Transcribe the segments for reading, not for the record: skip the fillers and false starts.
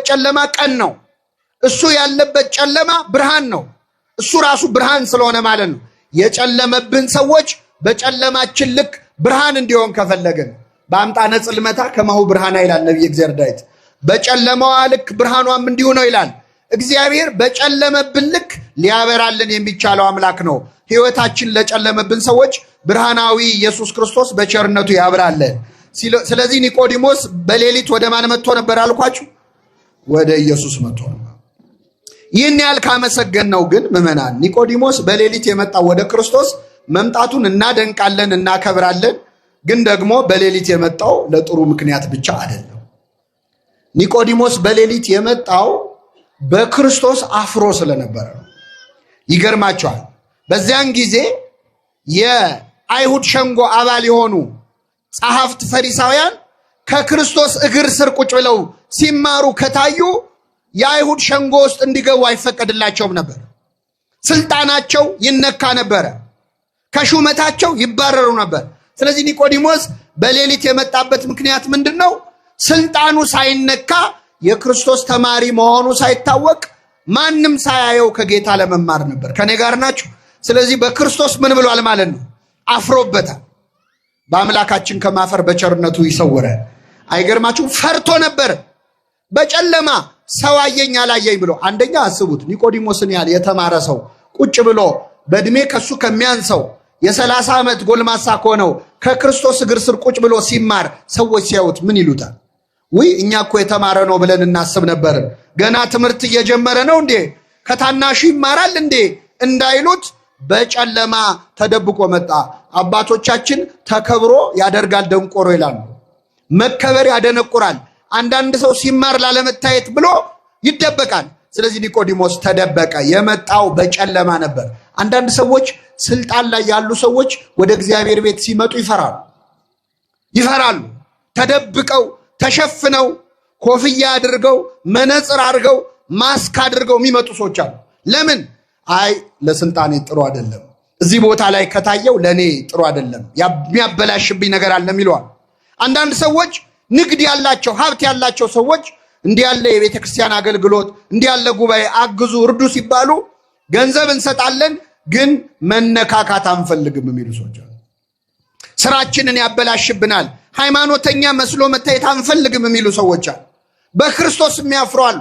ጨለማ ቀን ነው። እሱ ያለበት ጨለማ ብርሃን ነው። እሱ ራሱ ብርሃን ስለሆነ ማለት ነው። የጨለመብን ሰዎች በጨለማችን ልክ ብርሃን እንዲሆን ከፈለግን በአምጣነ ጽልመታ ከማሁ ብርሃና ይላል ነቢየ እግዚአብሔር ዳዊት። በጨለማዋ ልክ ብርሃኗም እንዲሁ ነው ይላል። እግዚአብሔር በጨለመብን ልክ ሊያበራልን የሚቻለው አምላክ ነው። ሕይወታችን ለጨለመብን ሰዎች ብርሃናዊ ኢየሱስ ክርስቶስ በቸርነቱ ያብራልን። ስለዚህ ኒቆዲሞስ በሌሊት ወደ ማን መጥቶ ነበር አልኳችሁ? ወደ ኢየሱስ መጥቶ ነበር። ይህን ያህል ካመሰገን ነው ግን ምዕመናን፣ ኒቆዲሞስ በሌሊት የመጣው ወደ ክርስቶስ መምጣቱን እናደንቃለን፣ እናከብራለን። ግን ደግሞ በሌሊት የመጣው ለጥሩ ምክንያት ብቻ አይደለም። ኒቆዲሞስ በሌሊት የመጣው በክርስቶስ አፍሮ ስለነበረ ነው። ይገርማቸዋል። በዚያን ጊዜ የአይሁድ ሸንጎ አባል የሆኑ ጸሐፍት ፈሪሳውያን ከክርስቶስ እግር ስር ቁጭ ብለው ሲማሩ ከታዩ የአይሁድ ሸንጎ ውስጥ እንዲገቡ አይፈቀድላቸውም ነበር። ስልጣናቸው ይነካ ነበረ። ከሹመታቸው ይባረሩ ነበር። ስለዚህ ኒቆዲሞስ በሌሊት የመጣበት ምክንያት ምንድን ነው? ስልጣኑ ሳይነካ የክርስቶስ ተማሪ መሆኑ ሳይታወቅ ማንም ሳያየው ከጌታ ለመማር ነበር። ከኔ ጋር ናችሁ? ስለዚህ በክርስቶስ ምን ብሏል ማለት ነው? አፍሮበታል። በአምላካችን ከማፈር በቸርነቱ ይሰውረን። አይገርማችሁም? ፈርቶ ነበር። በጨለማ ሰው አየኝ አላየኝ ብሎ አንደኛ አስቡት፣ ኒቆዲሞስን ያህል የተማረ ሰው ቁጭ ብሎ በእድሜ ከሱ ከሚያንሰው የ30 ዓመት ጎልማሳ ከሆነው ከክርስቶስ እግር ስር ቁጭ ብሎ ሲማር ሰዎች ሲያዩት ምን ይሉታል? ውይ እኛ እኮ የተማረ ነው ብለን እናስብ ነበር። ገና ትምህርት እየጀመረ ነው እንዴ? ከታናሹ ይማራል እንዴ እንዳይሉት በጨለማ ተደብቆ መጣ። አባቶቻችን ተከብሮ ያደርጋል ደንቆሮ ይላሉ። መከበር ያደነቁራል። አንዳንድ ሰው ሲማር ላለመታየት ብሎ ይደበቃል። ስለዚህ ኒቆዲሞስ ተደበቀ። የመጣው በጨለማ ነበር። አንዳንድ ሰዎች፣ ስልጣን ላይ ያሉ ሰዎች ወደ እግዚአብሔር ቤት ሲመጡ ይፈራሉ ይፈራሉ። ተደብቀው ተሸፍነው ኮፍያ አድርገው መነጽር አድርገው ማስክ አድርገው የሚመጡ ሰዎች አሉ። ለምን? አይ ለስልጣኔ ጥሩ አይደለም፣ እዚህ ቦታ ላይ ከታየው ለእኔ ጥሩ አይደለም፣ የሚያበላሽብኝ ነገር አለ ይለዋል። አንዳንድ ሰዎች ንግድ ያላቸው ሀብት ያላቸው ሰዎች እንዲህ ያለ የቤተ ክርስቲያን አገልግሎት እንዲህ ያለ ጉባኤ አግዙ እርዱ ሲባሉ ገንዘብ እንሰጣለን ግን መነካካት አንፈልግም የሚሉ ሰዎች አሉ። ስራችንን ያበላሽብናል፣ ሃይማኖተኛ መስሎ መታየት አንፈልግም የሚሉ ሰዎች አሉ። በክርስቶስ የሚያፍሩ አሉ።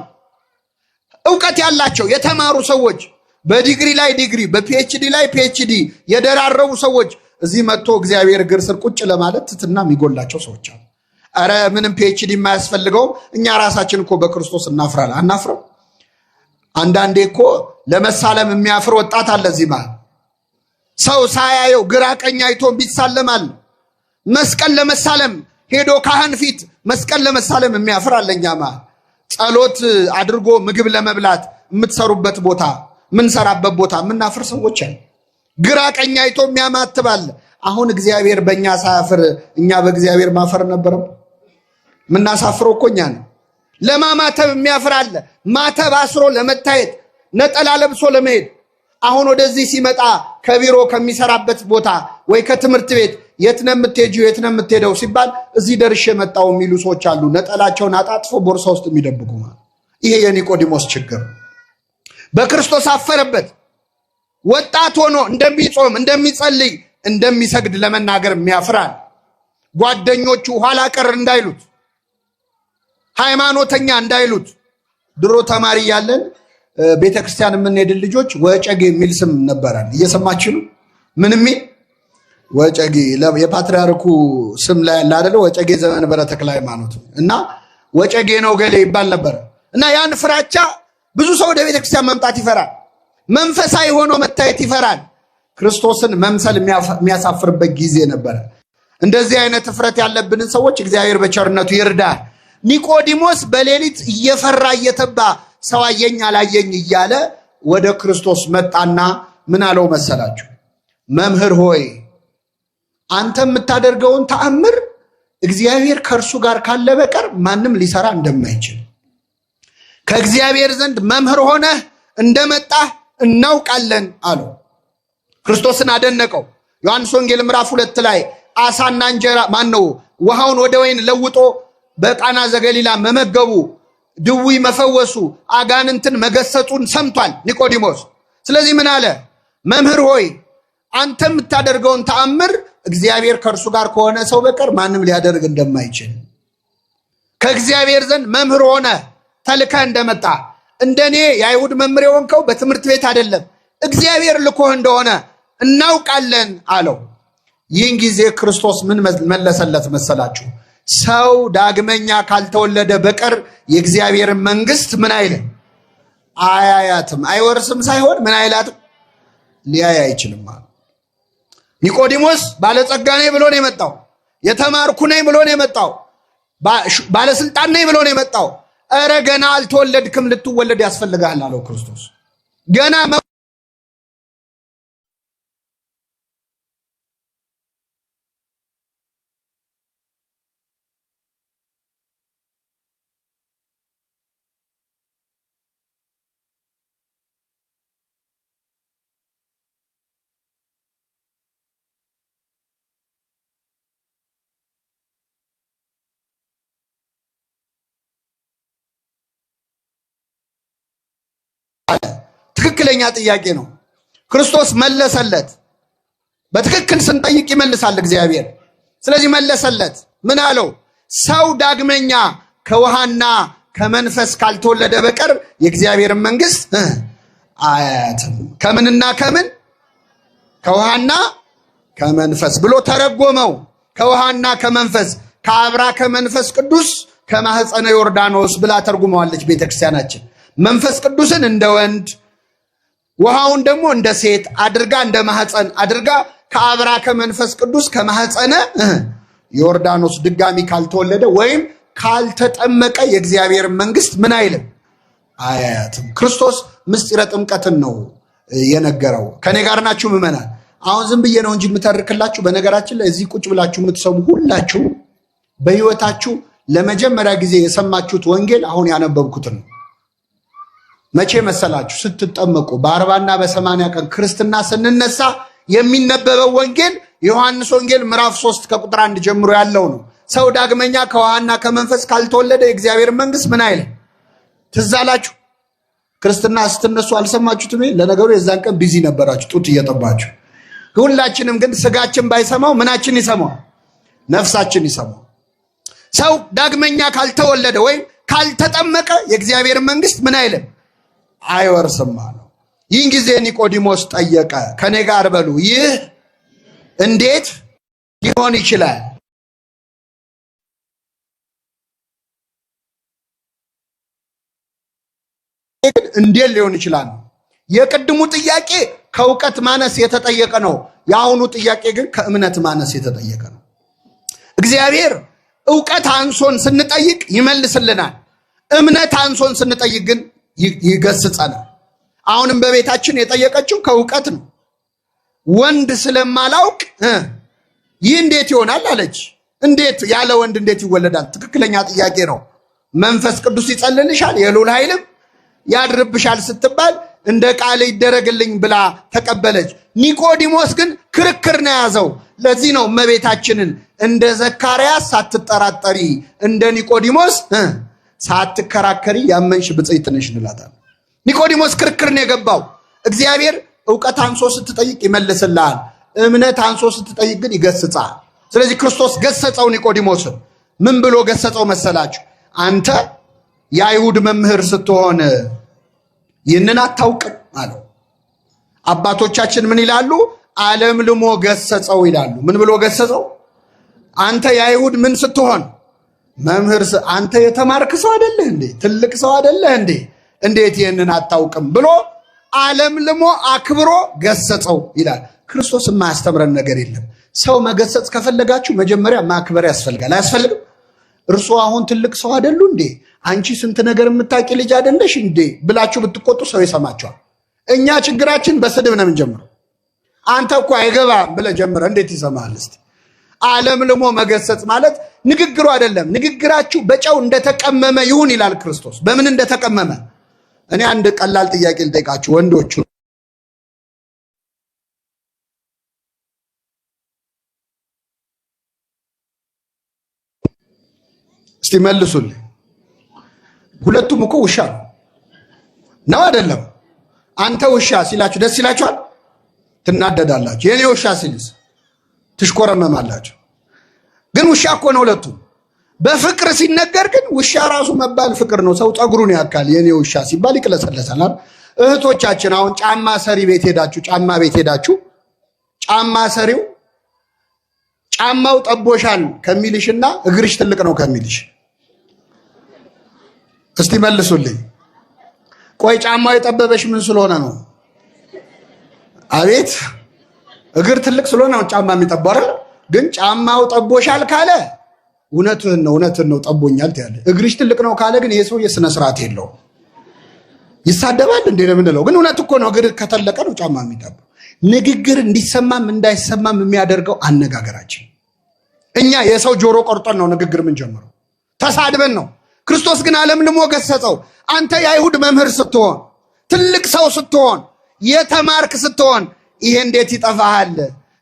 እውቀት ያላቸው የተማሩ ሰዎች በዲግሪ ላይ ዲግሪ፣ በ PhD ላይ PhD የደራረቡ ሰዎች እዚህ መጥቶ እግዚአብሔር እግር ስር ቁጭ ለማለት ትትና የሚጎላቸው ሰዎች አሉ። ኧረ ምንም PhD የማያስፈልገውም እኛ ራሳችን እኮ በክርስቶስ እናፍራለን። አናፍረው? አንዳንዴ እኮ ለመሳለም የሚያፍር ወጣት አለ እዚህ መሃል። ሰው ሳያየው ግራ ቀኝ አይቶ ቢሳለማል። መስቀል ለመሳለም ሄዶ ካህን ፊት መስቀል ለመሳለም የሚያፍር አለ እኛ መሃል። ጸሎት አድርጎ ምግብ ለመብላት የምትሰሩበት ቦታ የምንሰራበት ቦታ የምናፍር ሰዎች አለ። ግራ ቀኝ አይቶ የሚያማትባል። አሁን እግዚአብሔር በእኛ ሳያፍር እኛ በእግዚአብሔር ማፈር ነበረም። የምናሳፍረው እኮ እኛ ነው። ለማማተብ የሚያፍር አለ። ማተብ አስሮ ለመታየት ነጠላ ለብሶ ለመሄድ አሁን ወደዚህ ሲመጣ ከቢሮ ከሚሰራበት ቦታ ወይ ከትምህርት ቤት የት ነው የምትሄጂው የት ነው የምትሄደው ሲባል እዚህ ደርሼ መጣሁ የሚሉ ሰዎች አሉ። ነጠላቸውን አጣጥፎ ቦርሳ ውስጥ የሚደብቁ ማለት። ይሄ የኒቆዲሞስ ችግር። በክርስቶስ አፈረበት። ወጣት ሆኖ እንደሚጾም እንደሚጸልይ እንደሚሰግድ ለመናገር የሚያፍራል። ጓደኞቹ ኋላ ቀር እንዳይሉት ሃይማኖተኛ እንዳይሉት። ድሮ ተማሪ እያለን ቤተ ክርስቲያን የምንሄድን ልጆች ወጨጌ የሚል ስም ነበራል። እየሰማችሁ ነው? ምን የሚል ወጨጌ? የፓትርያርኩ ስም ላይ ያለ አይደለ? ወጨጌ ዘመንበረ ተክለ ሃይማኖት እና ወጨጌ ነው ገሌ ይባል ነበር። እና ያን ፍራቻ ብዙ ሰው ወደ ቤተ ክርስቲያን መምጣት ይፈራል። መንፈሳዊ ሆኖ መታየት ይፈራል። ክርስቶስን መምሰል የሚያሳፍርበት ጊዜ ነበረ። እንደዚህ አይነት እፍረት ያለብንን ሰዎች እግዚአብሔር በቸርነቱ ይርዳል። ኒቆዲሞስ በሌሊት እየፈራ እየተባ ሰው አየኝ አላየኝ እያለ ወደ ክርስቶስ መጣና ምን አለው መሰላችሁ? መምህር ሆይ አንተ የምታደርገውን ተአምር እግዚአብሔር ከእርሱ ጋር ካለ በቀር ማንም ሊሰራ እንደማይችል ከእግዚአብሔር ዘንድ መምህር ሆነህ እንደመጣህ እናውቃለን አለው። ክርስቶስን አደነቀው። ዮሐንስ ወንጌል ምዕራፍ 2 ላይ አሳና እንጀራ ማን ነው ውሃውን ወደ ወይን ለውጦ በቃና ዘገሊላ መመገቡ ድውይ መፈወሱ፣ አጋንንትን መገሰጹን ሰምቷል ኒቆዲሞስ። ስለዚህ ምን አለ? መምህር ሆይ አንተ የምታደርገውን ተአምር እግዚአብሔር ከእርሱ ጋር ከሆነ ሰው በቀር ማንም ሊያደርግ እንደማይችል ከእግዚአብሔር ዘንድ መምህር ሆነ ተልከህ እንደመጣ እንደኔ የአይሁድ መምህር የሆንከው በትምህርት ቤት አይደለም፣ እግዚአብሔር ልኮህ እንደሆነ እናውቃለን አለው። ይህን ጊዜ ክርስቶስ ምን መለሰለት መሰላችሁ? ሰው ዳግመኛ ካልተወለደ በቀር የእግዚአብሔርን መንግስት ምን አይልም አያያትም። አይወርስም ሳይሆን ምን አይላትም ሊያይ አይችልም አለ። ኒቆዲሞስ ባለጸጋ ነኝ ብሎ ነው የመጣው። የተማርኩ ነኝ ብሎ ነው የመጣው። ባለስልጣን ነኝ ብሎ ነው የመጣው። እረ ገና አልተወለድክም፣ ልትወለድ ያስፈልግሃል አለው ክርስቶስ። ገና ትክክለኛ ጥያቄ ነው። ክርስቶስ መለሰለት። በትክክል ስንጠይቅ ይመልሳል እግዚአብሔር። ስለዚህ መለሰለት። ምን አለው? ሰው ዳግመኛ ከውሃና ከመንፈስ ካልተወለደ በቀር የእግዚአብሔርን መንግስት አያትም። ከምንና ከምን? ከውሃና ከመንፈስ ብሎ ተረጎመው። ከውሃና ከመንፈስ ከአብራ ከመንፈስ ቅዱስ ከማህፀነ ዮርዳኖስ ብላ ተርጉመዋለች ቤተክርስቲያናችን። መንፈስ ቅዱስን እንደ ወንድ ውሃውን ደግሞ እንደ ሴት አድርጋ እንደ ማህፀን አድርጋ ከአብራ ከመንፈስ ቅዱስ ከማህፀነ ዮርዳኖስ ድጋሚ ካልተወለደ ወይም ካልተጠመቀ የእግዚአብሔር መንግስት ምን አይልም አያያትም። ክርስቶስ ምስጢረ ጥምቀትን ነው የነገረው። ከኔ ጋር ናችሁ ምዕመናን? አሁን ዝም ብዬ ነው እንጂ የምተርክላችሁ። በነገራችን ላይ እዚህ ቁጭ ብላችሁ የምትሰሙ ሁላችሁ በህይወታችሁ ለመጀመሪያ ጊዜ የሰማችሁት ወንጌል አሁን ያነበብኩትን ነው። መቼ መሰላችሁ? ስትጠመቁ በ40ና በ80 ቀን ክርስትና ስንነሳ የሚነበበው ወንጌል የዮሐንስ ወንጌል ምዕራፍ 3 ከቁጥር 1 ጀምሮ ያለው ነው። ሰው ዳግመኛ ከውሃና ከመንፈስ ካልተወለደ የእግዚአብሔር መንግስት ምን አይልም። ትዝ አላችሁ? ክርስትና ስትነሱ አልሰማችሁትም? ለነገሩ የዛን ቀን busy ነበራችሁ ጡት እየጠባችሁ። ሁላችንም ግን ስጋችን ባይሰማው ምናችን ይሰማዋል? ነፍሳችን ይሰማዋል። ሰው ዳግመኛ ካልተወለደ ወይም ካልተጠመቀ የእግዚአብሔር መንግስት ምን አይልም አይወርስም አለው። ይህን ጊዜ ኒቆዲሞስ ጠየቀ፣ ከኔ ጋር በሉ፣ ይህ እንዴት ሊሆን ይችላል? እንዴት ሊሆን ይችላል? የቅድሙ ጥያቄ ከእውቀት ማነስ የተጠየቀ ነው። የአሁኑ ጥያቄ ግን ከእምነት ማነስ የተጠየቀ ነው። እግዚአብሔር እውቀት አንሶን ስንጠይቅ ይመልስልናል። እምነት አንሶን ስንጠይቅ ግን ይገስጸናል። አሁንም በቤታችን የጠየቀችው ከእውቀት ነው። ወንድ ስለማላውቅ ይህ እንዴት ይሆናል አለች። እንዴት ያለ ወንድ እንዴት ይወለዳል? ትክክለኛ ጥያቄ ነው። መንፈስ ቅዱስ ይጸልልሻል፣ የልዑል ኃይልም ያድርብሻል ስትባል እንደ ቃል ይደረግልኝ ብላ ተቀበለች። ኒቆዲሞስ ግን ክርክር ነው የያዘው። ለዚህ ነው እመቤታችንን እንደ ዘካርያስ ሳትጠራጠሪ እንደ ኒቆዲሞስ ሳትከራከሪ ያመንሽ ብፅዕት ነሽ እንላታለን። ኒቆዲሞስ ክርክር ነው የገባው። እግዚአብሔር እውቀት አንሶ ስትጠይቅ ይመልስልሃል፣ እምነት አንሶ ስትጠይቅ ግን ይገስጻል። ስለዚህ ክርስቶስ ገሰጸው ኒቆዲሞስን። ምን ብሎ ገሰጸው መሰላችሁ? አንተ የአይሁድ መምህር ስትሆን ይህንን አታውቅም አለው። አባቶቻችን ምን ይላሉ? ዓለም ልሞ ገሰጸው ይላሉ። ምን ብሎ ገሰጸው? አንተ የአይሁድ ምን ስትሆን መምህር፣ አንተ የተማርክ ሰው አይደለህ እንዴ? ትልቅ ሰው አይደለህ እንዴ? እንዴት ይህንን አታውቅም ብሎ ዓለም ልሞ አክብሮ ገሰጸው ይላል። ክርስቶስ የማያስተምረን ነገር የለም። ሰው መገሰጽ ከፈለጋችሁ መጀመሪያ ማክበር ያስፈልጋል። አያስፈልግም? እርሶ አሁን ትልቅ ሰው አይደሉ እንዴ? አንቺ ስንት ነገር የምታውቂ ልጅ አይደለሽ እንዴ ብላችሁ ብትቆጡ ሰው ይሰማቸዋል። እኛ ችግራችን በስድብ ነው የምንጀምረው። አንተ እኮ አይገባም ብለህ ጀምረህ እንዴት ይሰማሃል? እስቲ ዓለም ልሞ መገሰጽ ማለት ንግግሩ አይደለም። ንግግራችሁ በጨው እንደተቀመመ ይሁን ይላል ክርስቶስ። በምን እንደተቀመመ? እኔ አንድ ቀላል ጥያቄ ልጠይቃችሁ ወንዶቹ። እስቲ መልሱልኝ። ሁለቱም እኮ ውሻ ነው ነው አይደለም? አንተ ውሻ ሲላችሁ ደስ ይላችኋል? ትናደዳላችሁ። የኔ ውሻ ሲልስ ትሽኮረመማላችሁ። ግን ውሻ እኮ ነው ሁለቱም። በፍቅር ሲነገር ግን ውሻ ራሱ መባል ፍቅር ነው። ሰው ፀጉሩን ያካል የኔ ውሻ ሲባል ይቅለሰለሳል። እህቶቻችን አሁን ጫማ ሰሪ ቤት ሄዳችሁ ጫማ ቤት ሄዳችሁ ጫማ ሰሪው ጫማው ጠቦሻል ከሚልሽና እግርሽ ትልቅ ነው ከሚልሽ እስቲ መልሱልኝ። ቆይ ጫማው የጠበበሽ ምን ስለሆነ ነው? አቤት እግር ትልቅ ስለሆነ ነው ጫማ የሚጠባው አይደል? ግን ጫማው ጠቦሻል ካለ እውነትህን ነው እውነትህን ነው ጠቦኛል ትያለሽ። እግርሽ ትልቅ ነው ካለ ግን ይሄ ሰውዬ ስነ ስርዓት የለውም፣ ይሳደባል እንዴ ነው የምንለው። ግን እውነት እኮ ነው፣ እግር ከተለቀ ነው ጫማ የሚጠባው። ንግግር እንዲሰማም እንዳይሰማም የሚያደርገው አነጋገራችን። እኛ የሰው ጆሮ ቆርጠን ነው ንግግር የምንጀምረው፣ ተሳድበን ነው። ክርስቶስ ግን አለምልሞ ገሰጸው። አንተ የአይሁድ መምህር ስትሆን፣ ትልቅ ሰው ስትሆን፣ የተማርክ ስትሆን ይሄ እንዴት ይጠፋሃል?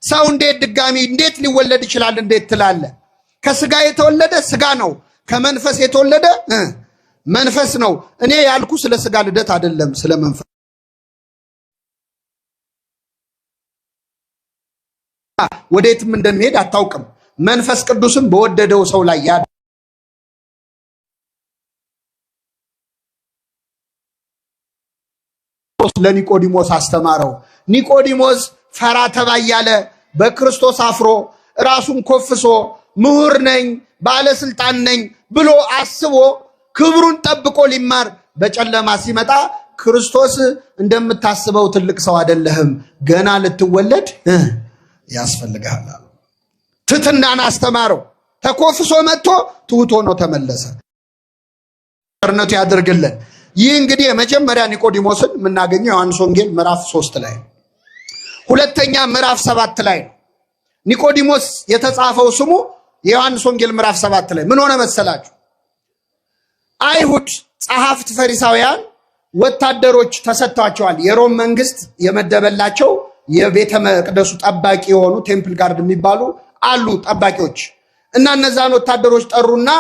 ሰው እንዴት ድጋሚ እንዴት ሊወለድ ይችላል? እንዴት ትላለህ? ከስጋ የተወለደ ስጋ ነው፣ ከመንፈስ የተወለደ መንፈስ ነው። እኔ ያልኩ ስለ ስጋ ልደት አይደለም፣ ስለ መንፈስ። ወዴትም እንደሚሄድ አታውቅም። መንፈስ ቅዱስም በወደደው ሰው ላይ ያ ለኒቆዲሞስ አስተማረው። ኒቆዲሞስ ፈራ ተባ እያለ በክርስቶስ አፍሮ ራሱን ኮፍሶ ምሁር ነኝ ባለስልጣን ነኝ ብሎ አስቦ ክብሩን ጠብቆ ሊማር በጨለማ ሲመጣ ክርስቶስ እንደምታስበው ትልቅ ሰው አይደለህም፣ ገና ልትወለድ ያስፈልግሃል አለው። ትሕትናን አስተማረው። ተኮፍሶ መጥቶ ትሑት ሆኖ ተመለሰ። ቸርነቱ ያድርግልን። ይህ እንግዲህ የመጀመሪያ ኒቆዲሞስን የምናገኘው ዮሐንስ ወንጌል ምዕራፍ 3 ላይ ነው። ሁለተኛ ምዕራፍ 7 ላይ ነው። ኒቆዲሞስ የተጻፈው ስሙ የዮሐንስ ወንጌል ምዕራፍ 7 ላይ ምን ሆነ መሰላችሁ? አይሁድ ጸሐፍት፣ ፈሪሳውያን ወታደሮች ተሰጥቷቸዋል። የሮም መንግስት የመደበላቸው የቤተ መቅደሱ ጠባቂ የሆኑ temple guard የሚባሉ አሉ ጠባቂዎች። እና እነዛን ወታደሮች ጠሩና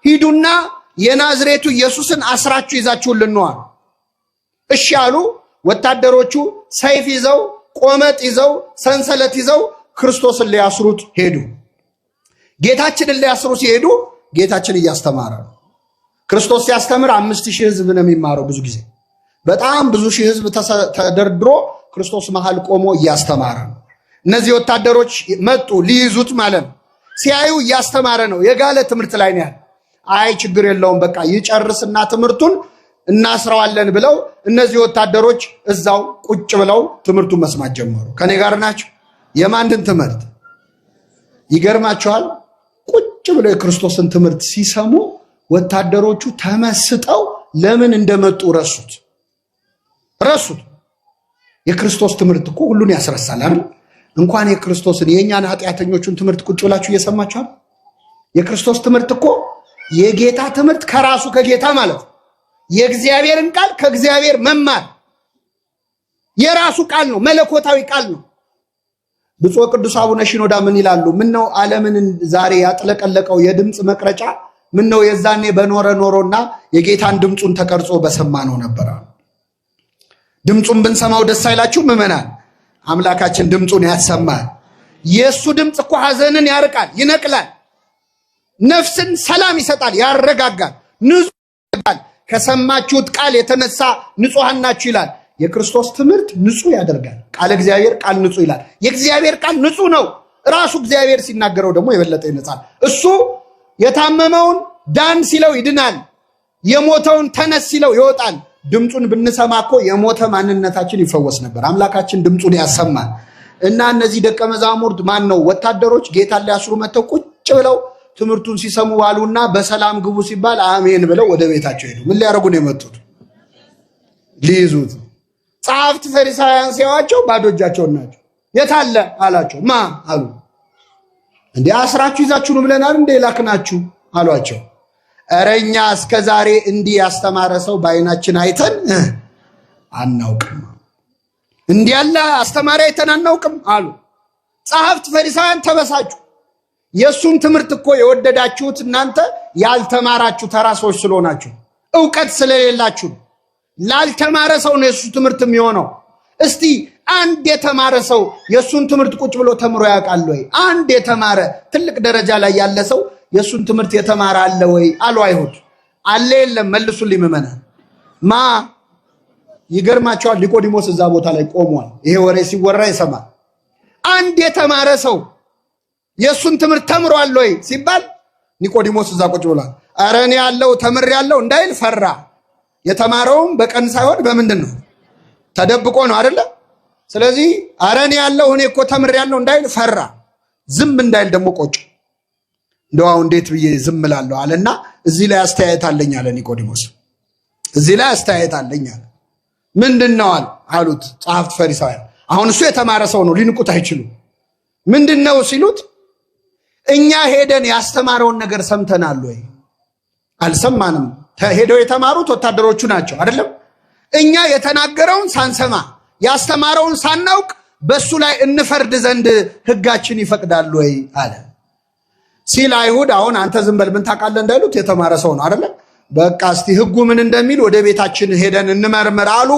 ሂዱና የናዝሬቱ ኢየሱስን አስራችሁ ይዛችሁልን ነው አሉ። እሺ አሉ። ወታደሮቹ ሰይፍ ይዘው ቆመጥ ይዘው ሰንሰለት ይዘው ክርስቶስን ሊያስሩት ሄዱ። ጌታችንን ሊያስሩ ሲሄዱ ጌታችን እያስተማረ ነው። ክርስቶስ ሲያስተምር 5000 ሕዝብ ነው የሚማረው። ብዙ ጊዜ በጣም ብዙ ሺህ ሕዝብ ተደርድሮ ክርስቶስ መሃል ቆሞ እያስተማረ ነው። እነዚህ ወታደሮች መጡ ሊይዙት ማለት ነው። ሲያዩ እያስተማረ ነው። የጋለ ትምህርት ላይ ነው ያለ። አይ ችግር የለውም በቃ ይጨርስና ትምህርቱን እናስረዋለን ብለው እነዚህ ወታደሮች እዛው ቁጭ ብለው ትምህርቱን መስማት ጀመሩ። ከኔ ጋር ናቸው። የማንን ትምህርት? ይገርማቸዋል። ቁጭ ብለው የክርስቶስን ትምህርት ሲሰሙ ወታደሮቹ ተመስጠው ለምን እንደመጡ ረሱት ረሱት። የክርስቶስ ትምህርት እኮ ሁሉን ያስረሳል አይደል? እንኳን የክርስቶስን የእኛን ኃጢአተኞቹን ትምህርት ቁጭ ብላችሁ እየሰማችኋል። የክርስቶስ ትምህርት እኮ የጌታ ትምህርት ከራሱ ከጌታ ማለት ነው። የእግዚአብሔርን ቃል ከእግዚአብሔር መማር የራሱ ቃል ነው፣ መለኮታዊ ቃል ነው። ብፁዕ ቅዱስ አቡነ ሺኖዳ ምን ይላሉ? ምን ነው ዓለምን ዛሬ ያጥለቀለቀው የድምፅ መቅረጫ ምን ነው የዛኔ በኖረ ኖሮና የጌታን ድምፁን ተቀርጾ በሰማ ነው ነበር። ድምፁን ብንሰማው ደስ አይላችሁ ምዕመናን? አምላካችን ድምፁን ያሰማል። የእሱ ድምፅ እኮ ሐዘንን ያርቃል፣ ይነቅላል፣ ነፍስን ሰላም ይሰጣል፣ ያረጋጋል፣ ንጹህ ያደርጋል። ከሰማችሁት ቃል የተነሳ ንጹሐን ናችሁ ይላል። የክርስቶስ ትምህርት ንጹህ ያደርጋል። ቃለ እግዚአብሔር ቃል ንጹህ ይላል። የእግዚአብሔር ቃል ንጹህ ነው። ራሱ እግዚአብሔር ሲናገረው ደግሞ የበለጠ ይነጻል። እሱ የታመመውን ዳን ሲለው ይድናል። የሞተውን ተነስ ሲለው ይወጣል። ድምፁን ብንሰማ እኮ የሞተ ማንነታችን ይፈወስ ነበር። አምላካችን ድምፁን ያሰማል። እና እነዚህ ደቀ መዛሙርት ማን ነው ወታደሮች ጌታን ሊያስሩ መጥተው ቁጭ ብለው ትምህርቱን ሲሰሙ ዋሉና በሰላም ግቡ ሲባል አሜን ብለው ወደ ቤታቸው ሄዱ። ምን ሊያደርጉ ነው የመጡት? ሊይዙት። ጸሐፍት ፈሪሳውያን ሲያዩአቸው ባዶ እጃቸውን ናቸው። የታለ አላቸው። ማ አሉ። እንዴ አስራችሁ ይዛችሁ ነው ብለናል እንዴ ላክናችሁ አሏቸው። ኧረ እኛ እስከ ዛሬ እንዲህ ያስተማረ ሰው በዓይናችን አይተን አናውቅም፣ እንዲህ ያለ አስተማሪ አይተን አናውቅም አሉ። ጸሐፍት ፈሪሳውያን ተበሳጩ። የእሱን ትምህርት እኮ የወደዳችሁት እናንተ ያልተማራችሁ ተራ ሰዎች ስለሆናችሁ፣ እውቀት ስለሌላችሁ። ላልተማረ ሰው ነው የእሱ ትምህርት የሚሆነው። እስቲ አንድ የተማረ ሰው የእሱን ትምህርት ቁጭ ብሎ ተምሮ ያውቃል ወይ? አንድ የተማረ ትልቅ ደረጃ ላይ ያለ ሰው የእሱን ትምህርት የተማረ አለ ወይ አሉ አይሁድ። አለ የለም? መልሱልኝ ምዕመናን። ማ ይገርማቸዋል። ኒቆዲሞስ እዛ ቦታ ላይ ቆሟል። ይሄ ወሬ ሲወራ ይሰማል። አንድ የተማረ ሰው የእሱን ትምህርት ተምሯል ወይ ሲባል ኒቆዲሞስ እዛ ቁጭ ብሏል። ኧረ እኔ ያለው ተምሬያለሁ እንዳይል ፈራ። የተማረውም በቀን ሳይሆን በምንድን ነው? ተደብቆ ነው አይደለ? ስለዚህ ኧረ እኔ ያለው እኔ እኮ ተምሬያለሁ እንዳይል ፈራ። ዝም እንዳይል ደግሞ ቆጭ። እንደው አሁን እንዴት ብዬ ዝም እላለሁ አለና እዚህ ላይ አስተያየት አለኝ አለ ኒቆዲሞስ። እዚህ ላይ አስተያየት አለኝ አለ። ምንድን ነው አሉት ጸሐፍት ፈሪሳውያን። አሁን እሱ የተማረ ሰው ነው፣ ሊንቁት አይችሉም። ምንድን ነው ሲሉት እኛ ሄደን ያስተማረውን ነገር ሰምተናል ወይ? አልሰማንም። ሄደው የተማሩት ወታደሮቹ ናቸው አይደለም? እኛ የተናገረውን ሳንሰማ ያስተማረውን ሳናውቅ በሱ ላይ እንፈርድ ዘንድ ሕጋችን ይፈቅዳል ወይ አለ ሲል አይሁድ አሁን አንተ ዝም በል ምን ታውቃለህ እንዳይሉት የተማረ ሰው ነው አይደለም? በቃ እስቲ ሕጉ ምን እንደሚል ወደ ቤታችን ሄደን እንመርምር አሉ።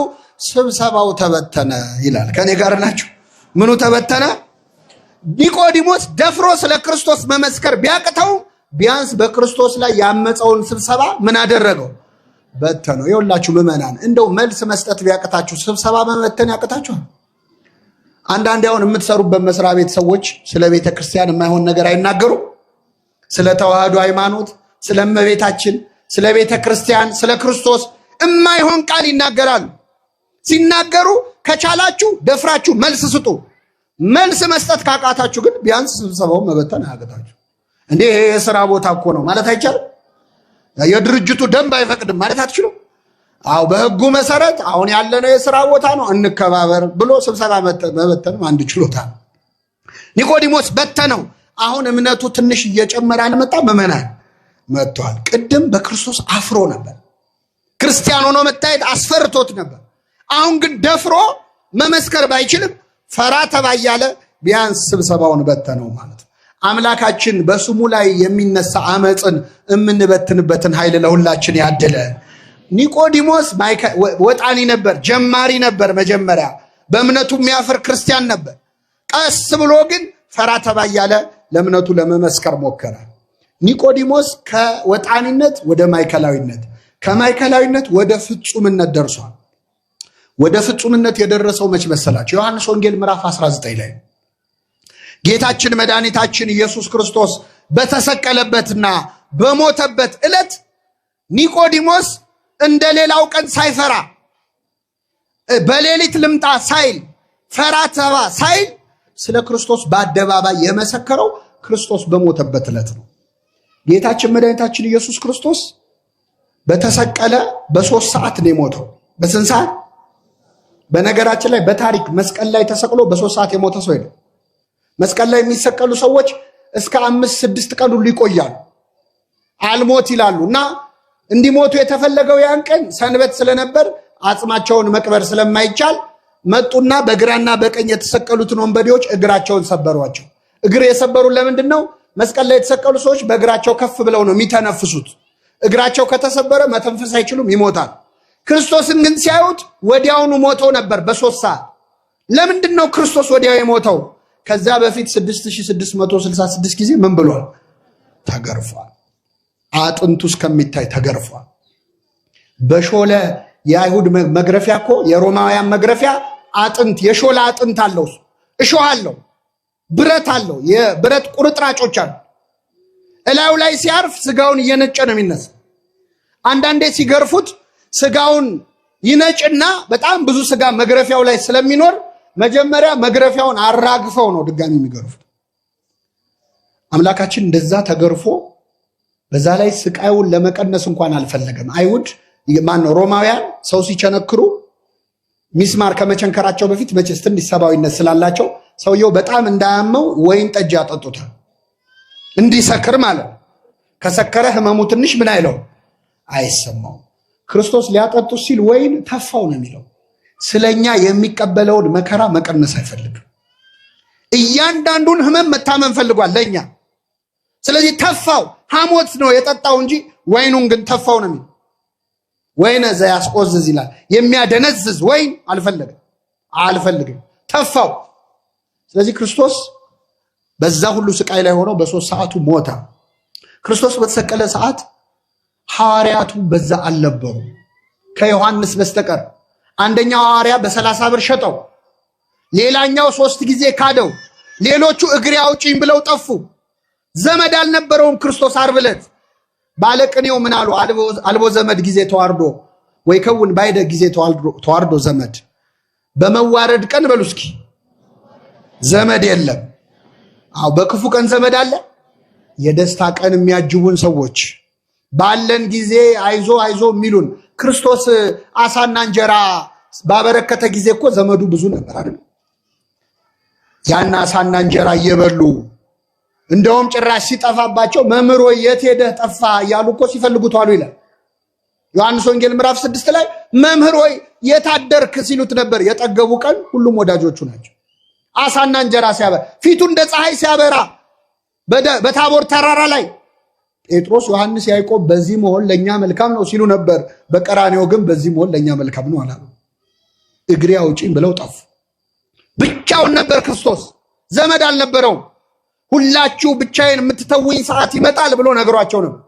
ስብሰባው ተበተነ ይላል። ከኔ ጋር ናቸው። ምኑ ተበተነ? ኒቆዲሞስ ደፍሮ ስለ ክርስቶስ መመስከር ቢያቅተው ቢያንስ በክርስቶስ ላይ ያመፀውን ስብሰባ ምን አደረገው? በተነው። ይኸውላችሁ ምዕመናን፣ እንደው መልስ መስጠት ቢያቅታችሁ ስብሰባ መበተን ያቅታችኋል? አንዳንድ አሁን የምትሰሩበት መስሪያ ቤት ሰዎች ስለ ቤተ ክርስቲያን የማይሆን ነገር አይናገሩም። ስለ ተዋህዶ ሃይማኖት፣ ስለ እመቤታችን፣ ስለ ቤተ ክርስቲያን፣ ስለ ክርስቶስ የማይሆን ቃል ይናገራሉ። ሲናገሩ ከቻላችሁ ደፍራችሁ መልስ ስጡ። መልስ መስጠት ካቃታችሁ ግን ቢያንስ ስብሰባውን መበተን አያቅታችሁ። እንዴ ይሄ የስራ ቦታ እኮ ነው ማለት አይቻልም። የድርጅቱ ደንብ አይፈቅድም ማለት አትችሉም። አዎ በህጉ መሰረት አሁን ያለነው የስራ ቦታ ነው እንከባበር ብሎ ስብሰባ መበተንም አንድ ችሎታ ነው። ኒቆዲሞስ በተነው። አሁን እምነቱ ትንሽ እየጨመረ አልመጣም? ምዕመናን መጥቷል። ቅድም በክርስቶስ አፍሮ ነበር። ክርስቲያን ሆኖ መታየት አስፈርቶት ነበር። አሁን ግን ደፍሮ መመስከር ባይችልም ፈራ ተባ እያለ ቢያንስ ስብሰባውን በተነው ማለት ነው። አምላካችን በስሙ ላይ የሚነሳ አመፅን የምንበትንበትን ኃይል ለሁላችን ያድለ። ኒቆዲሞስ ወጣኒ ነበር፣ ጀማሪ ነበር። መጀመሪያ በእምነቱ የሚያፍር ክርስቲያን ነበር። ቀስ ብሎ ግን ፈራ ተባ እያለ ለእምነቱ ለመመስከር ሞከረ። ኒቆዲሞስ ከወጣኒነት ወደ ማዕከላዊነት፣ ከማዕከላዊነት ወደ ፍጹምነት ደርሷል። ወደ ፍጹምነት የደረሰው መች መሰላቸው? ዮሐንስ ወንጌል ምዕራፍ 19 ላይ ጌታችን መድኃኒታችን ኢየሱስ ክርስቶስ በተሰቀለበትና በሞተበት ዕለት ኒቆዲሞስ እንደ ሌላው ቀን ሳይፈራ በሌሊት ልምጣ ሳይል ፈራ ተባ ሳይል ስለ ክርስቶስ በአደባባይ የመሰከረው ክርስቶስ በሞተበት ዕለት ነው። ጌታችን መድኃኒታችን ኢየሱስ ክርስቶስ በተሰቀለ በ3 ሰዓት ነው የሞተው። በስንት ሰዓት? በነገራችን ላይ በታሪክ መስቀል ላይ ተሰቅሎ በ3 ሰዓት የሞተ ሰው የለም። መስቀል ላይ የሚሰቀሉ ሰዎች እስከ 5 6 ቀን ሁሉ ይቆያሉ። አልሞት ይላሉ እና እንዲሞቱ የተፈለገው ያን ቀን ሰንበት ስለነበር አጽማቸውን መቅበር ስለማይቻል መጡና በግራና በቀኝ የተሰቀሉትን ወንበዴዎች እግራቸውን ሰበሯቸው። እግር የሰበሩ ለምንድን ነው? መስቀል ላይ የተሰቀሉ ሰዎች በእግራቸው ከፍ ብለው ነው የሚተነፍሱት። እግራቸው ከተሰበረ መተንፈስ አይችሉም፣ ይሞታል። ክርስቶስን ግን ሲያዩት ወዲያውኑ ሞቶ ነበር በ3 ሰዓት። ለምንድን ነው ክርስቶስ ወዲያው የሞተው? ከዛ በፊት 6666 ጊዜ ምን ብሏል? ተገርፏል። አጥንቱ እስከሚታይ ተገርፏል። በሾለ የአይሁድ መግረፊያ እኮ የሮማውያን መግረፊያ አጥንት የሾለ አጥንት አለው፣ እሾህ አለው፣ ብረት አለው፣ የብረት ቁርጥራጮች አሉ። እላዩ ላይ ሲያርፍ ስጋውን እየነጨ ነው የሚነሳ። አንዳንዴ ሲገርፉት ስጋውን ይነጭና በጣም ብዙ ስጋ መግረፊያው ላይ ስለሚኖር መጀመሪያ መግረፊያውን አራግፈው ነው ድጋሚ የሚገርፉት። አምላካችን እንደዛ ተገርፎ በዛ ላይ ስቃዩን ለመቀነስ እንኳን አልፈለገም። አይሁድ ማነው ሮማውያን ሰው ሲቸነክሩ ሚስማር ከመቸንከራቸው በፊት መቼስ ትንሽ ሰብአዊነት ስላላቸው ሰውየው በጣም እንዳያመው ወይን ጠጅ ያጠጡታል፣ እንዲሰክር ማለት ነው። ከሰከረ ህመሙ ትንሽ ምን አይለው አይሰማውም። ክርስቶስ ሊያጠጡት ሲል ወይን ተፋው ነው የሚለው። ስለኛ የሚቀበለውን መከራ መቀነስ አይፈልግም። እያንዳንዱን ህመም መታመን ፈልጓል ለኛ። ስለዚህ ተፋው፣ ሐሞት ነው የጠጣው እንጂ ወይኑን ግን ተፋው ነው የሚለው። ወይነ ዘያስቆዝዝ ይላል። የሚያደነዝዝ ወይን አልፈለግም አልፈልግም፣ ተፋው። ስለዚህ ክርስቶስ በዛ ሁሉ ስቃይ ላይ ሆኖ በ3 ሰዓቱ ሞተ። ክርስቶስ በተሰቀለ ሰዓት ሐዋርያቱ በዛ አልነበሩ ከዮሐንስ በስተቀር። አንደኛው ሐዋርያ በ30 ብር ሸጠው፣ ሌላኛው 3 ጊዜ ካደው፣ ሌሎቹ እግሬ አውጪኝ ብለው ጠፉ። ዘመድ አልነበረውም ክርስቶስ ዓርብ ዕለት። ባለቅኔው ምን አሉ? አልቦ ዘመድ ጊዜ ተዋርዶ ወይከውን ባይደ ጊዜ ተዋርዶ ዘመድ። በመዋረድ ቀን በሉ እስኪ ዘመድ የለም። አዎ በክፉ ቀን ዘመድ አለ። የደስታ ቀን የሚያጅቡን ሰዎች ባለን ጊዜ አይዞ አይዞ የሚሉን ክርስቶስ አሳና እንጀራ ባበረከተ ጊዜ እኮ ዘመዱ ብዙ ነበር አይደል? ያን አሳና እንጀራ እየበሉ እንደውም ጭራሽ ሲጠፋባቸው መምህር ሆይ የት ሄደህ ጠፋ እያሉ እኮ ሲፈልጉት አሉ ይላል ዮሐንስ ወንጌል ምዕራፍ 6 ላይ መምህር ሆይ የት አደርክ ሲሉት ነበር። የጠገቡ ቀን ሁሉም ወዳጆቹ ናቸው። አሳና እንጀራ ሲያበራ ፊቱ እንደ ፀሐይ ሲያበራ በታቦር ተራራ ላይ ጴጥሮስ፣ ዮሐንስ፣ ያዕቆብ በዚህ መሆን ለኛ መልካም ነው ሲሉ ነበር። በቀራንዮ ግን በዚህ መሆን ለኛ መልካም ነው አላሉ። እግሬ አውጪኝ ብለው ጠፉ። ብቻውን ነበር ክርስቶስ፣ ዘመድ አልነበረውም። ሁላችሁ ብቻዬን የምትተውኝ ሰዓት ይመጣል ብሎ ነግሯቸው ነበር።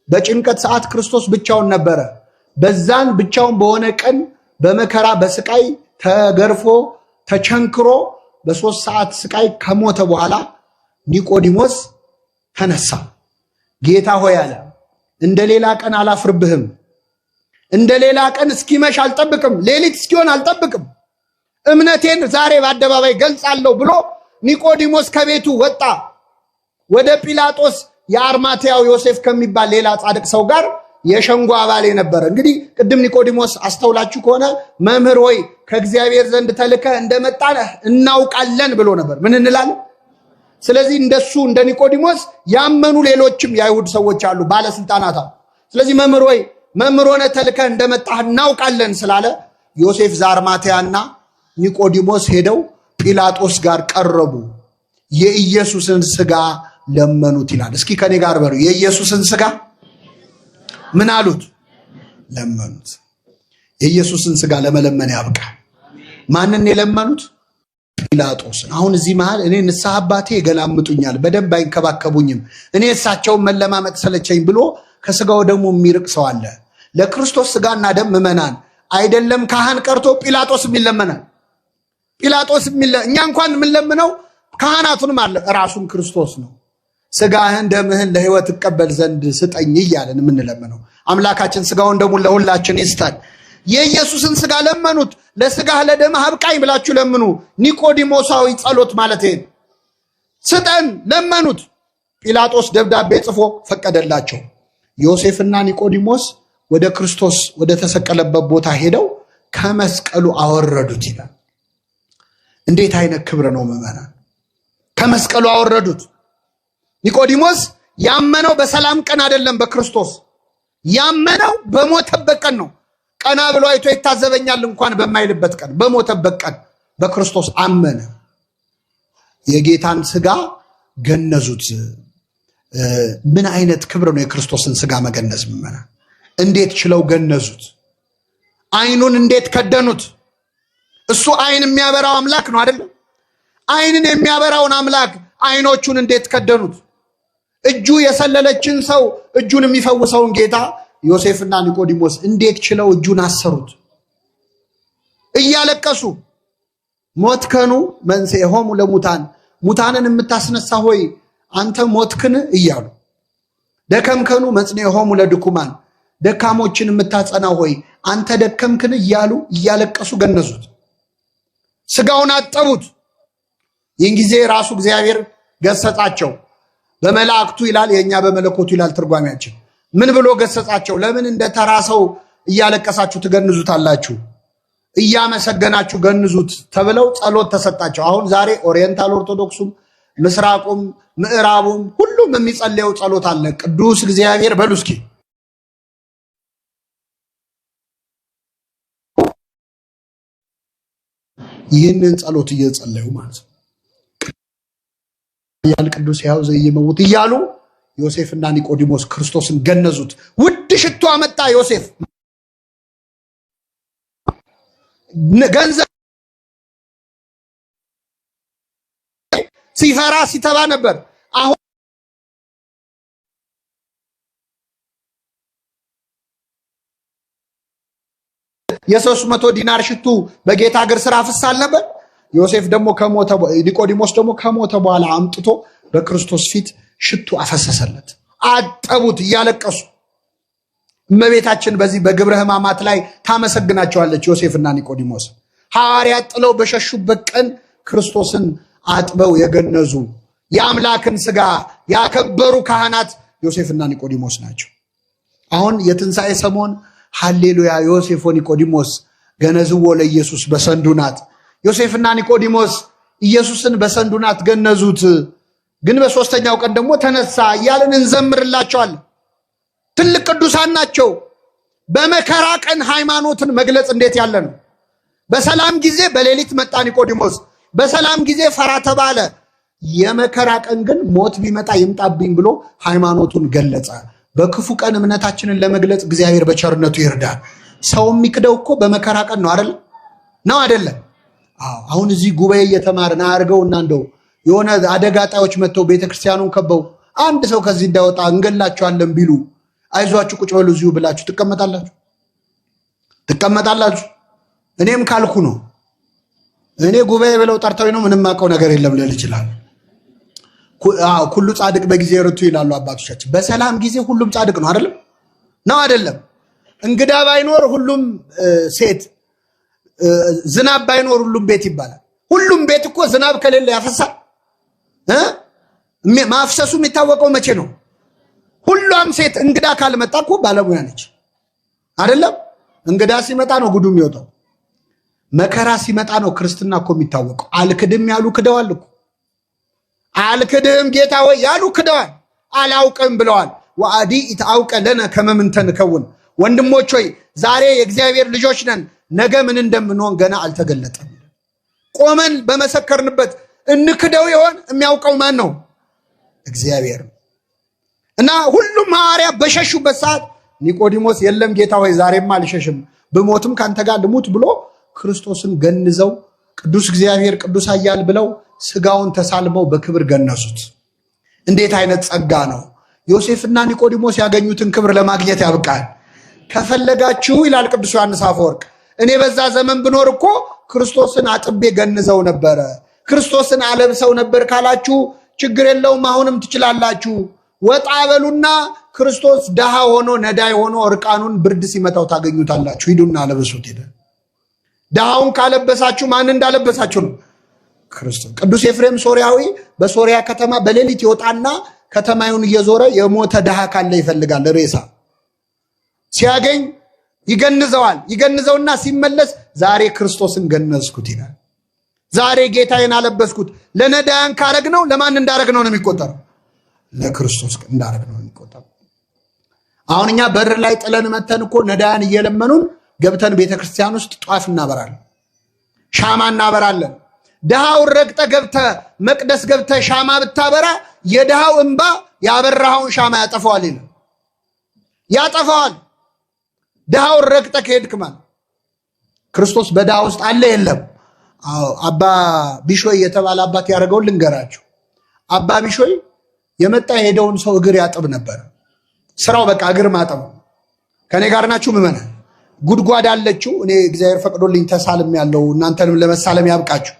በጭንቀት ሰዓት ክርስቶስ ብቻውን ነበረ። በዛን ብቻውን በሆነ ቀን በመከራ በስቃይ ተገርፎ ተቸንክሮ በ3 ሰዓት ስቃይ ከሞተ በኋላ ኒቆዲሞስ ተነሳ። ጌታ ሆይ አለ፣ እንደ ሌላ ቀን አላፍርብህም፣ እንደ ሌላ ቀን እስኪመሽ አልጠብቅም፣ ሌሊት እስኪሆን አልጠብቅም፣ እምነቴን ዛሬ በአደባባይ ገልጻለሁ ብሎ ኒቆዲሞስ ከቤቱ ወጣ። ወደ ጲላጦስ የአርማትያው ዮሴፍ ከሚባል ሌላ ጻድቅ ሰው ጋር የሸንጎ አባል የነበረ። እንግዲህ ቅድም ኒቆዲሞስ አስተውላችሁ ከሆነ መምህር ሆይ ከእግዚአብሔር ዘንድ ተልከህ እንደመጣህ እናውቃለን ብሎ ነበር። ምን እንላለን? ስለዚህ እንደሱ እንደ ኒቆዲሞስ ያመኑ ሌሎችም የአይሁድ ሰዎች አሉ፣ ባለስልጣናት አሉ። ስለዚህ መምህር ሆይ መምህር ሆነህ ተልከህ እንደመጣህ እናውቃለን ስላለ ዮሴፍ ዘአርማትያና ኒቆዲሞስ ሄደው ጲላጦስ ጋር ቀረቡ። የኢየሱስን ስጋ ለመኑት ይላል። እስኪ ከኔ ጋር በሉ፣ የኢየሱስን ስጋ ምን አሉት? ለመኑት። የኢየሱስን ስጋ ለመለመን ያብቃ። ማንን የለመኑት? ጲላጦስን። አሁን እዚህ መሃል እኔ ንስሐ አባቴ ይገላምጡኛል፣ በደንብ አይንከባከቡኝም፣ እኔ እሳቸውን መለማመጥ ሰለቸኝ ብሎ ከስጋው ደግሞ የሚርቅ ሰው አለ። ለክርስቶስ ስጋና ደም ምእመናን አይደለም ካህን ቀርቶ ጲላጦስም ይለመናል። ጲላጦስ እኛ እንኳን የምንለምነው ካህናቱንም አለ ራሱን ክርስቶስ ነው። ስጋህን ደምህን ለሕይወት እቀበል ዘንድ ስጠኝ እያለን የምንለምነው አምላካችን ስጋውን ደሙን ለሁላችን ይስጠን። የኢየሱስን ስጋ ለመኑት። ለስጋህ ለደምህ አብቃኝ ብላችሁ ለምኑ። ኒቆዲሞሳዊ ጸሎት ማለት ይሄ ስጠን ለመኑት። ጲላጦስ ደብዳቤ ጽፎ ፈቀደላቸው። ዮሴፍና ኒቆዲሞስ ወደ ክርስቶስ ወደ ተሰቀለበት ቦታ ሄደው ከመስቀሉ አወረዱት ይላል። እንዴት አይነት ክብር ነው ምዕመናን! ከመስቀሉ አወረዱት። ኒቆዲሞስ ያመነው በሰላም ቀን አይደለም፣ በክርስቶስ ያመነው በሞተበት ቀን ነው። ቀና ብሎ አይቶ ይታዘበኛል እንኳን በማይልበት ቀን፣ በሞተበት ቀን በክርስቶስ አመነ። የጌታን ስጋ ገነዙት። ምን አይነት ክብር ነው የክርስቶስን ስጋ መገነዝ! ምዕመናን እንዴት ችለው ገነዙት? አይኑን እንዴት ከደኑት? እሱ አይን የሚያበራው አምላክ ነው አይደለም? አይንን የሚያበራውን አምላክ አይኖቹን እንዴት ከደኑት? እጁ የሰለለችን ሰው እጁን የሚፈውሰውን ጌታ ዮሴፍና ኒቆዲሞስ እንዴት ችለው እጁን አሰሩት? እያለቀሱ ሞትከኑ መንስኤሆሙ ለሙታን፣ ሙታንን የምታስነሳ ሆይ አንተ ሞትክን እያሉ፣ ደከምከኑ መጽንኤሆሙ ለድኩማን፣ ደካሞችን የምታጸና ሆይ አንተ ደከምክን እያሉ እያለቀሱ ገነዙት። ስጋውን አጠቡት። ይህን ጊዜ ራሱ እግዚአብሔር ገሰጻቸው በመላእክቱ ይላል፣ የእኛ በመለኮቱ ይላል ትርጓሜያችን። ምን ብሎ ገሰጻቸው? ለምን እንደ ተራ ሰው እያለቀሳችሁ ትገንዙታላችሁ? እያመሰገናችሁ ገንዙት ተብለው ጸሎት ተሰጣቸው። አሁን ዛሬ ኦሪየንታል ኦርቶዶክሱም ምስራቁም ምዕራቡም ሁሉም የሚጸልየው ጸሎት አለ። ቅዱስ እግዚአብሔር በሉ እስኪ ይህንን ጸሎት እየጸለዩ ማለት ነው። ያል ቅዱስ ሕያው ዘኢይመውት እያሉ ዮሴፍና ኒቆዲሞስ ክርስቶስን ገነዙት። ውድ ሽቶ አመጣ ዮሴፍ። ገንዘብ ሲፈራ ሲተባ ነበር። አሁን የ300 ዲናር ሽቱ በጌታ እግር ስር አፍሳል ነበር። ዮሴፍ ደግሞ ከሞተ፣ ኒቆዲሞስ ደግሞ ከሞተ በኋላ አምጥቶ በክርስቶስ ፊት ሽቱ አፈሰሰለት። አጠቡት እያለቀሱ። እመቤታችን በዚህ በግብረ ሕማማት ላይ ታመሰግናቸዋለች ዮሴፍና ኒቆዲሞስ። ሐዋርያት ጥለው በሸሹበት ቀን ክርስቶስን አጥበው የገነዙ፣ የአምላክን ስጋ ያከበሩ ካህናት ዮሴፍና ኒቆዲሞስ ናቸው። አሁን የትንሣኤ ሰሞን ሃሌሉያ ዮሴፍ ወኒቆዲሞስ ገነዝዎ ለኢየሱስ በሰንዱናት፣ ዮሴፍና ኒቆዲሞስ ኢየሱስን በሰንዱናት ገነዙት፣ ግን በሶስተኛው ቀን ደግሞ ተነሳ እያልን እንዘምርላቸዋለን። ትልቅ ቅዱሳን ናቸው። በመከራ ቀን ሃይማኖትን መግለጽ እንዴት ያለ ነው! በሰላም ጊዜ በሌሊት መጣ ኒቆዲሞስ፣ በሰላም ጊዜ ፈራ ተባለ። የመከራ ቀን ግን ሞት ቢመጣ ይምጣብኝ ብሎ ሃይማኖቱን ገለጸ። በክፉ ቀን እምነታችንን ለመግለጽ እግዚአብሔር በቸርነቱ ይርዳል። ሰው የሚክደው እኮ በመከራ ቀን ነው አይደል? ነው አይደለም? አዎ። አሁን እዚህ ጉባኤ እየተማርን አድርገውና እንደው የሆነ አደጋ ጣዮች መጥተው ቤተክርስቲያኑን ከበው አንድ ሰው ከዚህ እንዳወጣ እንገላቸዋለን ቢሉ አይዟችሁ ቁጭ በሉ እዚሁ ብላችሁ ትቀመጣላችሁ? ትቀመጣላችሁ? እኔም ካልኩ ነው። እኔ ጉባኤ ብለው ጠርተው ነው፣ ምንም አውቀው ነገር የለም ልል ይችላል። ኩሉ ጻድቅ በጊዜ ርቱ ይላሉ አባቶቻችን። በሰላም ጊዜ ሁሉም ጻድቅ ነው አይደለም? ነው አይደለም? እንግዳ ባይኖር ሁሉም ሴት፣ ዝናብ ባይኖር ሁሉም ቤት ይባላል። ሁሉም ቤት እኮ ዝናብ ከሌለ ያፈሳል። ማፍሰሱ የሚታወቀው መቼ ነው? ሁሏም ሴት እንግዳ ካልመጣ እኮ ባለሙያ ነች አይደለም? እንግዳ ሲመጣ ነው ጉዱ የሚወጣው። መከራ ሲመጣ ነው ክርስትና እኮ የሚታወቀው። አልክድም ያሉ ክደዋል እኮ። አልክድም ጌታ ሆይ ያሉ ክደዋል። አላውቅም ብለዋል። ወአዲ ኢትአውቀ ለነ ከመ ምንተ ንከውን። ወንድሞች ሆይ ዛሬ የእግዚአብሔር ልጆች ነን፣ ነገ ምን እንደምንሆን ገና አልተገለጠም። ቆመን በመሰከርንበት እንክደው ይሆን? የሚያውቀው ማን ነው? እግዚአብሔር። እና ሁሉም ሐዋርያ በሸሹበት ሰዓት ኒቆዲሞስ የለም ጌታ ሆይ ዛሬማ አልሸሽም፣ ብሞትም ካንተ ጋር ልሙት ብሎ ክርስቶስን ገንዘው ቅዱስ እግዚአብሔር ቅዱስ ኃያል ብለው ስጋውን ተሳልመው በክብር ገነዙት። እንዴት አይነት ጸጋ ነው! ዮሴፍና ኒቆዲሞስ ያገኙትን ክብር ለማግኘት ያብቃል። ከፈለጋችሁ ይላል ቅዱስ ዮሐንስ አፈወርቅ፣ እኔ በዛ ዘመን ብኖር እኮ ክርስቶስን አጥቤ ገንዘው ነበረ፣ ክርስቶስን አለብሰው ነበር ካላችሁ ችግር የለውም፣ አሁንም ትችላላችሁ። ወጣ በሉና ክርስቶስ ድሃ ሆኖ ነዳይ ሆኖ እርቃኑን ብርድ ሲመታው ታገኙታላችሁ። ሂዱና አለብሱት። ሄደ ድሃውን ካለበሳችሁ ማን እንዳለበሳችሁ ነው? ክርስቶስ። ቅዱስ ኤፍሬም ሶሪያዊ በሶሪያ ከተማ በሌሊት ይወጣና ከተማዩን እየዞረ የሞተ ድሃ ካለ ይፈልጋል። ሬሳ ሲያገኝ ይገንዘዋል። ይገንዘውና ሲመለስ ዛሬ ክርስቶስን ገነዝኩት ይላል። ዛሬ ጌታዬን አለበስኩት። ለነዳያን ካረግ ነው ለማን እንዳረግ ነው የሚቆጠረው? ለክርስቶስ እንዳረግ ነው የሚቆጠረው። አሁን እኛ በር ላይ ጥለን መተን እኮ ነዳያን እየለመኑን ገብተን ቤተክርስቲያን ውስጥ ጧፍ እናበራለን፣ ሻማ እናበራለን። ድሃውን ረግጠ ገብተ መቅደስ ገብተ ሻማ ብታበራ የድሃው እንባ ያበራኸውን ሻማ ያጠፈዋል ይላል፣ ያጠፈዋል። ድሃውን ረግጠ ከሄድክ ማለት ክርስቶስ በድሃ ውስጥ አለ የለም? አዎ። አባ ቢሾይ የተባለ አባት ያደረገውን ልንገራችሁ። አባ ቢሾይ የመጣ የሄደውን ሰው እግር ያጥብ ነበር። ስራው በቃ እግር ማጠብ። ከኔ ጋር ናችሁ ምመናን? ጉድጓድ አለችው። እኔ እግዚአብሔር ፈቅዶልኝ ተሳልም ያለው እናንተንም ለመሳለም ያብቃችሁ።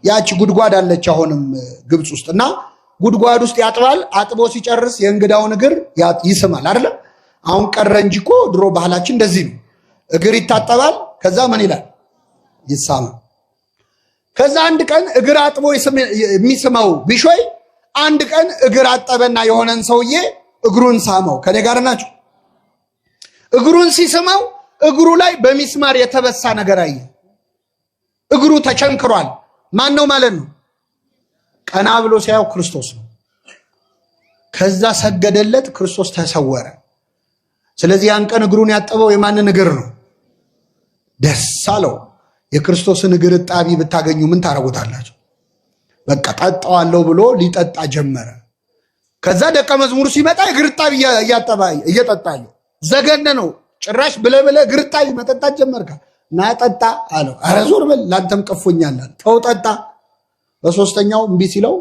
ያቺ ጉድጓድ አለች አሁንም ግብፅ ውስጥ እና ጉድጓድ ውስጥ ያጥባል። አጥቦ ሲጨርስ የእንግዳውን እግር ይስማል አይደለም? አሁን ቀረ እንጂ እኮ ድሮ ባህላችን እንደዚህ ነው። እግር ይታጠባል፣ ከዛ ምን ይላል? ይሳማል። ከዛ አንድ ቀን እግር አጥቦ የሚስመው ቢሾይ አንድ ቀን እግር አጠበና የሆነን ሰውዬ እግሩን ሳመው። ከኔ ጋር ናቸው። እግሩን ሲስመው እግሩ ላይ በሚስማር የተበሳ ነገር አየ። እግሩ ተቸንክሯል። ማን ነው ማለት ነው? ቀና ብሎ ሲያየው ክርስቶስ ነው። ከዛ ሰገደለት፣ ክርስቶስ ተሰወረ። ስለዚህ ያን ቀን እግሩን ያጠበው የማንን እግር ነው? ደስ አለው። የክርስቶስን እግር እጣቢ ብታገኙ ምን ታደርጉታላችሁ? በቃ ጠጣዋለሁ ብሎ ሊጠጣ ጀመረ። ከዛ ደቀ መዝሙሩ ሲመጣ እግር እጣቢ እየጠጣ ዘገነ ነው። ጭራሽ ብለህ ብለህ እግር እጣቢ መጠጣት ጀመርካ። ና ጠጣ አለው። ኧረ ዞር በል ላንተም ቀፎኛል። ተው ጠጣ። በሶስተኛው እምቢ ሲለው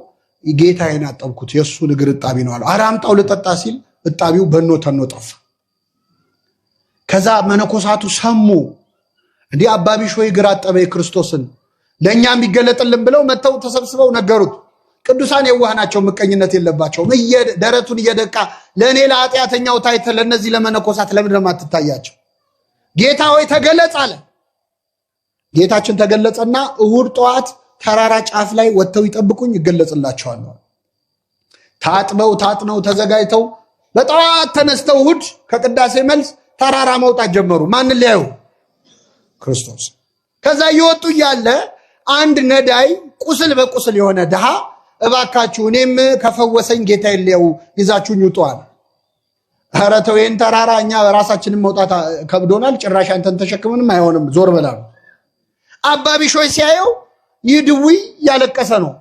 ጌታዬን አጠብኩት የእሱን እግር እጣቢ ነው አለው። ኧረ አምጣው ልጠጣ ሲል እጣቢው በኖ ተኖ ጠፋ። ከዛ መነኮሳቱ ሰሙ። እንዲህ አባ ቢሾይ እግር አጠበ የክርስቶስን ለእኛም ቢገለጥልን ብለው መጥተው ተሰብስበው ነገሩት። ቅዱሳን የዋህ ናቸው፣ ምቀኝነት የለባቸውም። ደረቱን እየደቃ ለእኔ ለኃጢአተኛው ታይተ ለእነዚህ ለመነኮሳት ለምንድን ነው የማትታያቸው? ጌታ ሆይ ተገለጽ አለ። ጌታችን ተገለጸና እሁድ ጠዋት ተራራ ጫፍ ላይ ወጥተው ይጠብቁኝ ይገለጽላቸዋለሁ። ታጥበው ታጥነው ተዘጋጅተው በጠዋት ተነስተው እሁድ ከቅዳሴ መልስ ተራራ መውጣት ጀመሩ። ማንን ሊያዩ? ክርስቶስ። ከዛ እየወጡ እያለ አንድ ነዳይ ቁስል በቁስል የሆነ ድሃ እባካችሁ እኔም ከፈወሰኝ ጌታ የለው ይዛችሁኝ ውጡ አለ። ኧረ ተው ይህን ተራራ እኛ ራሳችንን መውጣት ከብዶናል፣ ጭራሽ አንተን ተሸክምንም አይሆንም፣ ዞር በላ ነው። አባ ቢሾይ ሲያየው ይህ ድውይ እያለቀሰ ነው፣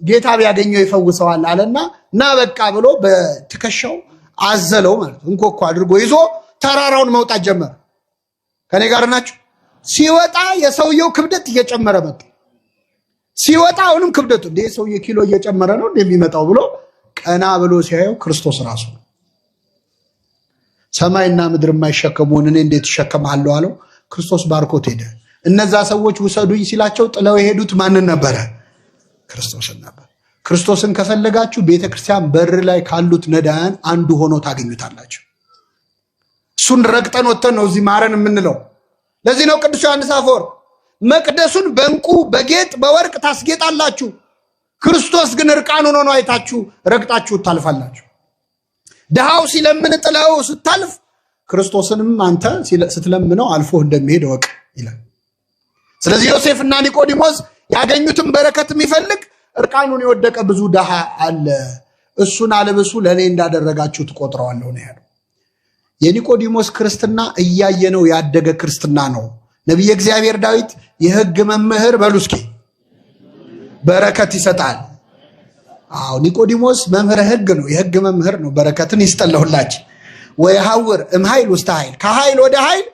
ጌታ ቢያገኘው ይፈውሰዋል አለና ና በቃ ብሎ በትከሻው አዘለው ማለት እንኮኮ አድርጎ ይዞ ተራራውን መውጣት ጀመረ። ከኔ ጋር ናችሁ? ሲወጣ የሰውየው ክብደት እየጨመረ መጣ። ሲወጣ አሁንም ክብደቱ እንደ ሰውዬ ኪሎ እየጨመረ ነው እንደሚመጣው ብሎ ቀና ብሎ ሲያየው ክርስቶስ ራሱ ነው። ሰማይና ምድር የማይሸከሙን እኔ እንዴት እሸከምሃለሁ አለው። ክርስቶስ ባርኮት ሄደ። እነዛ ሰዎች ውሰዱኝ ሲላቸው ጥለው የሄዱት ማንን ነበረ? ክርስቶስን ነበር። ክርስቶስን ከፈለጋችሁ ቤተክርስቲያን በር ላይ ካሉት ነዳያን አንዱ ሆኖ ታገኙታላችሁ። እሱን ረግጠን ወጥተን ነው እዚህ ማረን የምንለው። ለዚህ ነው ቅዱስ ዮሐንስ አፈወርቅ መቅደሱን በእንቁ በጌጥ በወርቅ ታስጌጣላችሁ፣ ክርስቶስ ግን እርቃኑን ሆኖ አይታችሁ ረግጣችሁ ታልፋላችሁ። ድሃው ሲለምን ጥለው ስታልፍ ክርስቶስንም አንተ ስትለምነው አልፎ እንደሚሄድ እወቅ ይላል። ስለዚህ ዮሴፍና ኒቆዲሞስ ያገኙትን በረከት የሚፈልግ እርቃኑን የወደቀ ብዙ ድሃ አለ፣ እሱን አልብሱ ለእኔ እንዳደረጋችሁ ትቆጥረዋለሁ ነው ያለው። የኒቆዲሞስ ክርስትና እያየነው ያደገ ክርስትና ነው። ነቢየ እግዚአብሔር ዳዊት የሕግ መምህር በሉ እስኪ በረከት ይሰጣል። አዎ ኒቆዲሞስ መምህረ ሕግ ነው፣ የሕግ መምህር ነው። በረከትን ይስጠለሁላችን። ወየሐውር እምኃይል ውስተ ኃይል፣ ከኃይል ወደ ኃይል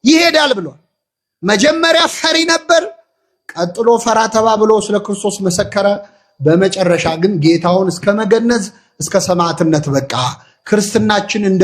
ይሄዳል ብሏል። መጀመሪያ ፈሪ ነበር። ቀጥሎ ፈራ ተባ ብሎ ስለ ክርስቶስ መሰከረ። በመጨረሻ ግን ጌታውን እስከ መገነዝ እስከ ሰማዕትነት በቃ። ክርስትናችን እንደ